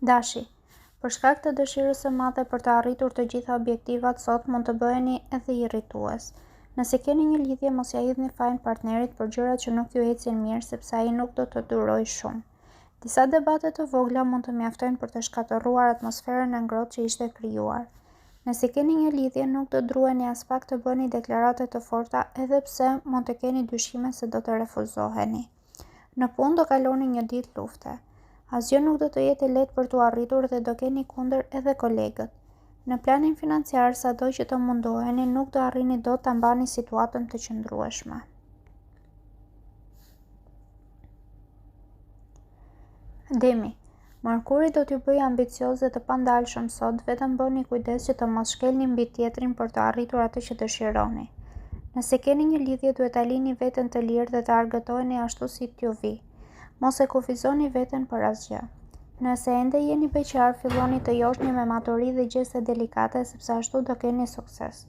Dashi, Për shkak të dëshirës së madhe për të arritur të gjitha objektivat sot mund të bëheni edhe irritues. Nëse keni një lidhje mos ia hidhni fajin partnerit për gjërat që nuk ju ecin mirë sepse ai nuk do të durojë shumë. Disa debate të vogla mund të mjaftojnë për të shkatërruar atmosferën e ngrohtë që ishte krijuar. Nëse keni një lidhje nuk do druheni aspak të bëni deklarata të forta edhe pse mund të keni dyshime se do të refuzoheni. Në punë do kaloni një ditë lufte. Asgjë nuk do të jetë e lehtë për t'u arritur dhe do keni kundër edhe kolegët. Në planin financiar, sado që të mundoheni, nuk do arrini dot ta mbani situatën të qëndrueshme. Demi, Mërkuri do t'ju bëjë ambicioz dhe të pandalshëm sot, vetëm bëni kujdes që të mos shkelni mbi tjetrin për të arritur atë që dëshironi. Nëse keni një lidhje, duhet ta lini veten të lirë dhe të argëtoheni ashtu si t'ju vijë. Mos e kufizoni veten për asgjë. Nëse ende jeni beqar, filloni të joshni me maturi dhe gjeste delikate sepse ashtu do keni sukses.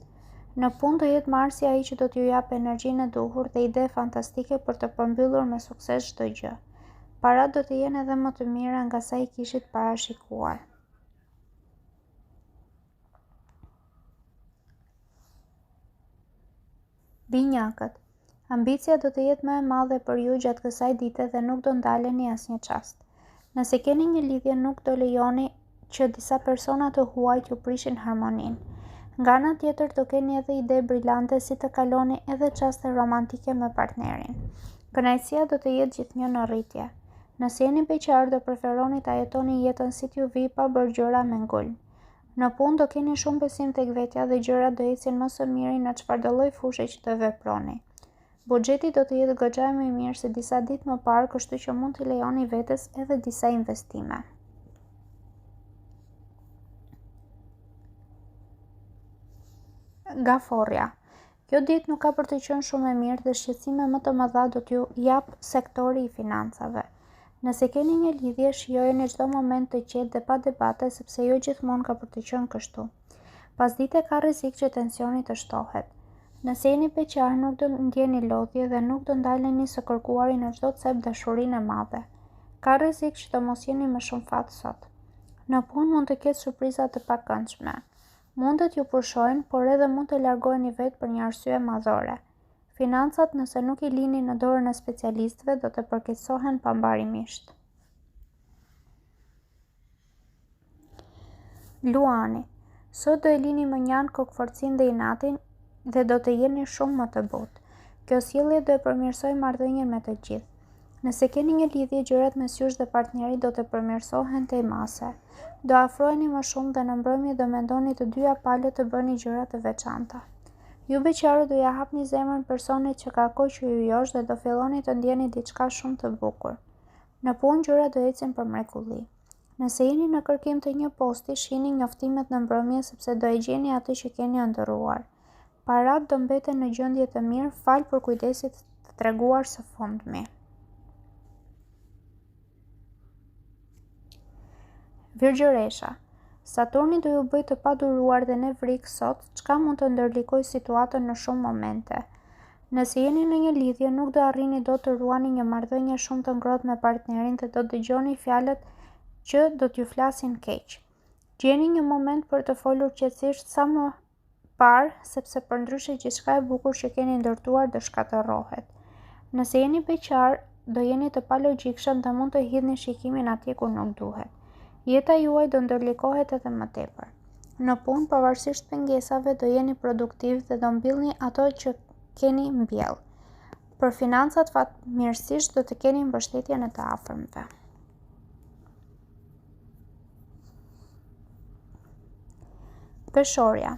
Në punë do jetë Marsi ai që do t'ju japë energjinë e duhur dhe ide fantastike për të përmbyllur me sukses çdo gjë. Paratë do të jenë edhe më të mira nga sa i kishit parashikuar. Binjakët. Ambicia do të jetë më e madhe për ju gjatë kësaj dite dhe nuk do ndaleni asnjë çast. Nëse keni një lidhje nuk do lejoni që disa persona të huaj t'ju prishin harmoninë. Nga ana tjetër do keni edhe ide brilante si të kaloni edhe çaste romantike me partnerin. Kënaqësia do të jetë gjithnjë në rritje. Nëse jeni beqar do preferoni ta jetoni jetën si t'ju vijë pa bërë gjëra me ngulm. Në punë do keni shumë besim tek vetja dhe gjërat do ecin më së miri në çfarëdolloj fushe që të veproni. Buxheti do të jetë goxha më i mirë se disa ditë më parë, kështu që mund t'i lejoni vetes edhe disa investime. Gaforrja. Kjo ditë nuk ka për të qenë shumë e mirë dhe shqetësime më të mëdha do t'ju japë sektori i financave. Nëse keni një lidhje, shijojeni çdo moment të qetë dhe pa debate, sepse jo gjithmonë ka për të qenë kështu. Pasdite ka rrezik që tensioni të shtohet. Nëse jeni beqar, nuk do ndjeni lodhje dhe nuk do ndaleni së kërkuari në çdo cep dashurinë e madhe. Ka rrezik që të mos jeni me shumë fat sot. Në punë mund të ketë surpriza të pakëndshme. Mund t'ju pushojnë, por edhe mund të largoheni vetë për një arsye madhore. Financat nëse nuk i lini në dorën e specialistëve do të përkeqësohen pambarimisht. Luani, Sot do e lini mënjanë kokëfortësinë dhe inatin dhe do të jeni shumë më të butë. Kjo sjellje do e përmirësojë marrëdhënien me të gjithë. Nëse keni një lidhje, gjërat mes jush dhe partnerit do të përmirësohen tej mase. Do afroheni më shumë dhe në mbrëmje do mendoni të dyja palët të bëni gjëra të veçanta. Ju beqarët do ia hapni zemrën personit që ka kohë që ju josh dhe do filloni të ndjeni diçka shumë të bukur. Në punë gjërat do ecin për mrekulli. Nëse jeni në kërkim të një posti, shihni njoftimet në mbrëmje sepse do e gjeni atë që keni ëndërruar. Paratë do mbeten në gjendje të mirë falë përkujdesit të treguar së fundmi. Virgjëresha Saturni do ju bëjë të paduruar dhe nevrik sot, çka mund të ndërlikojë situatën në shumë momente. Nëse jeni në një lidhje, nuk do arrini dot të ruani një marrëdhënie shumë të ngrohtë me partnerin dhe do dëgjoni fjalët që do t'ju flasin keq. Gjeni një moment për të folur qetësisht sa më parë, sepse përndryshe gjithçka e bukur që keni ndërtuar do shkatërrohet. Nëse jeni beqar, do jeni të palogjikshëm dhe mund të hidhni shikimin atje ku nuk duhet. Jeta juaj do ndërlikohet edhe më tepër. Në punë, pavarësisht pengesave, do jeni produktiv dhe do mbillni ato që keni mbjellë. Për financat fatmirësisht do të keni mbështetjen e të afërmve. Peshorja.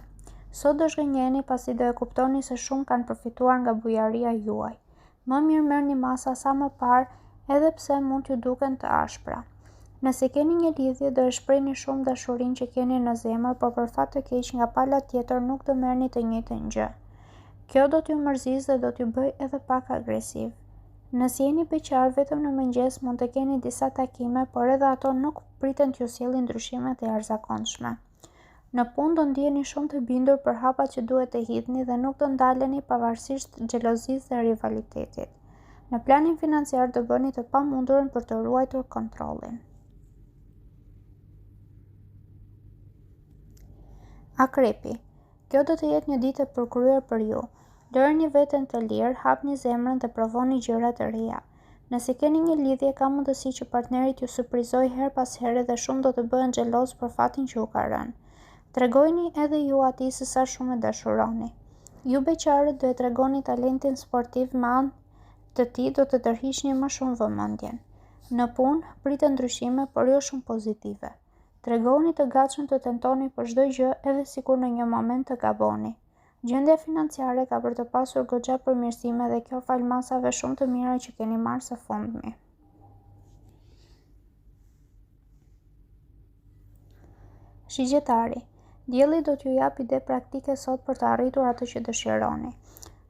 Sot do zhgënjeheni pasi do e kuptoni se shumë kanë përfituar nga bujaria juaj. Më mirë merrni masa sa më parë, edhe pse mund t'ju duken të ashpra. Nëse keni një lidhje, do e shprehni shumë dashurinë që keni në zemër, por për fat të keq nga pala tjetër nuk do merrni të njëjtën gjë. Kjo do t'ju mërzisë dhe do t'ju bëjë edhe pak agresiv. Nëse jeni beqar, vetëm në mëngjes mund të keni disa takime, por edhe ato nuk priten t'ju sjellin ndryshime të jashtëzakonshme. Në punë do ndiheni shumë të bindur për hapat që duhet të hidhni dhe nuk do ndaleni pavarësisht xhelozisë dhe rivalitetit. Në planin financiar do bëni të pamundurën për të ruajtur kontrollin. Akrepi, Kjo do të jetë një ditë e përkryer për ju. Lëreni veten të lirë, hapni zemrën dhe provoni gjëra të reja. Nëse keni një lidhje, ka mundësi që partneri t'ju surprizojë herë pas here dhe shumë do të bëhen xhelozë për fatin që ju ka rënë. Tregojini edhe ju atij se sa shumë e dashuroni. Ju beqarët do e tregoni talentin sportiv me anë të tij do të tërhiqni më shumë vëmendjen. Në punë, priten ndryshime, por jo shumë pozitive. Tregohuni të gatshëm të tentoni për çdo gjë edhe sikur në një moment të gaboni. Gjendja financiare ka për të pasur goxha përmirësime dhe kjo falë masave shumë të mira që keni marrë së fundmi. Shigjetari, Dielli do t'ju japë ide praktike sot për të arritur atë që dëshironi.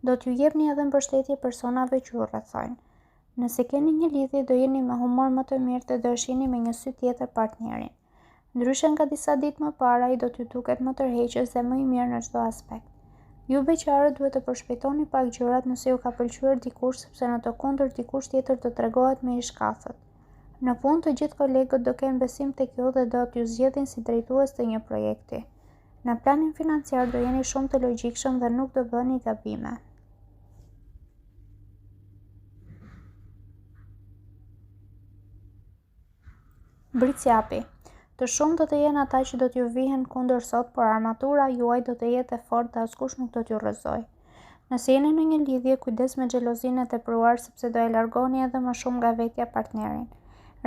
Do t'ju jepni edhe mbështetje personave që ju rrethojnë. Nëse keni një lidhje do jeni me humor më të mirë dhe do e shihni me një sy tjetër partnerin. Ndryshe nga disa ditë më parë ai do t'ju duket më tërheqës dhe më i mirë në çdo aspekt. Ju beqarët duhet të përshpejtoni pak gjërat nëse ju ka pëlqyer dikush sepse në të kundërt dikush tjetër do tregohet më i shkathët. Në punë të gjithë kolegët do kenë besim tek ju dhe do t'ju zgjedhin si drejtues të një projekti. Në planin financiar do jeni shumë të logjikshëm dhe nuk do bëni gabime. Bricjapi. Të shumtë do të jenë ata që do t'ju vihen kundër sot, por armatura juaj do të jetë e fortë dhe askush nuk do t'ju rrëzojë. Nëse jeni në një lidhje, kujdes me xhelozinë e tepruar sepse do e largoni edhe më shumë nga vetja partnerin.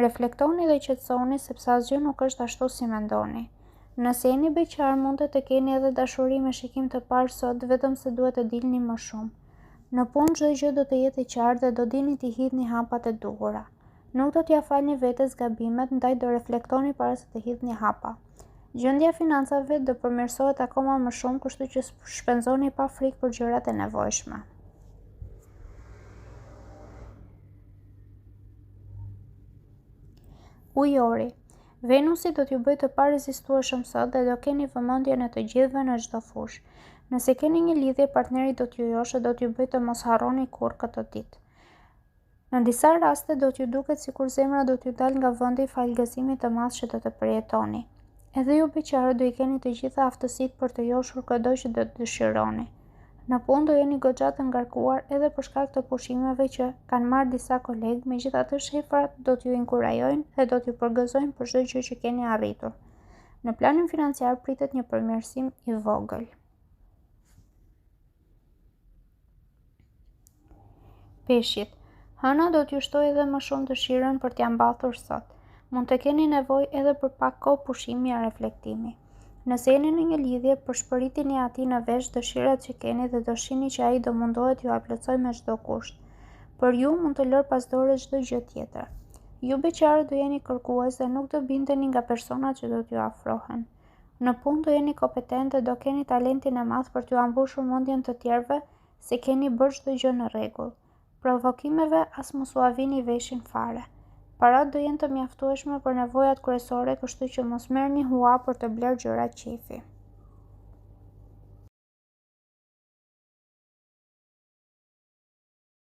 Reflektoni dhe qetësohuni sepse asgjë nuk është ashtu si mendoni. Nëse jeni beqar, mundet të keni edhe dashuri me shikim të parë sot, vetëm se duhet të dilni më shumë. Në punë çdo gjë do të jetë e qartë dhe do dini t'i hidhni hapat e duhura. Nuk do t'ia falni vetes gabimet, ndaj do reflektoni para se të hidhni hapa. Gjendja e financave do përmirësohet akoma më shumë, kështu që shpenzoni pa frikë për gjërat e nevojshme. Ujori. Venusi do t'ju bëjë të parezistueshëm sot dhe do keni vëmendjen e të gjithëve në çdo fushë. Nëse keni një lidhje, partneri do t'ju joshë dhe do t'ju bëjë të mos harroni kurrë këtë ditë. Në disa raste do t'ju duket sikur zemra do t'ju dalë nga vendi falë gëzimit të madh që do të përjetoni. Edhe ju beqarët do i keni të gjitha aftësitë për të joshur këdo që do të dëshironi. Në punë do jeni goxha të ngarkuar edhe për shkak të pushimeve që kanë marrë disa kolegë, megjithatë shefat do t'ju inkurajojnë dhe do t'ju përgëzojnë për çdo gjë që keni arritur. Në planin financiar pritet një përmirësim i vogël. Peshqit. Hëna do t'ju shtojë edhe më shumë dëshirën për t'ia mbathur sot. Mund të keni nevojë edhe për pak kohë pushimi e reflektimi. Nëse jeni në një lidhje, pëshpëritini atij në vesh dëshirat që keni dhe do shihni që ai do mundohet t'jua plotësojë me çdo kusht. Për ju mund të lërë pas dore çdo gjë tjetër. Ju beqarët do jeni kërkues dhe nuk do bindeni nga personat që do t'ju afrohen. Në punë do jeni kompetentë dhe do keni talentin e madh për t'jua mbushur mendjen të tjerëve se keni bërë çdo gjë në rregull. Provokimeve as mos ua vini veshin fare. Paratë do jenë të mjaftueshme për nevojat kryesore, kështu që mos merrni hua për të blerë gjëra qejfi.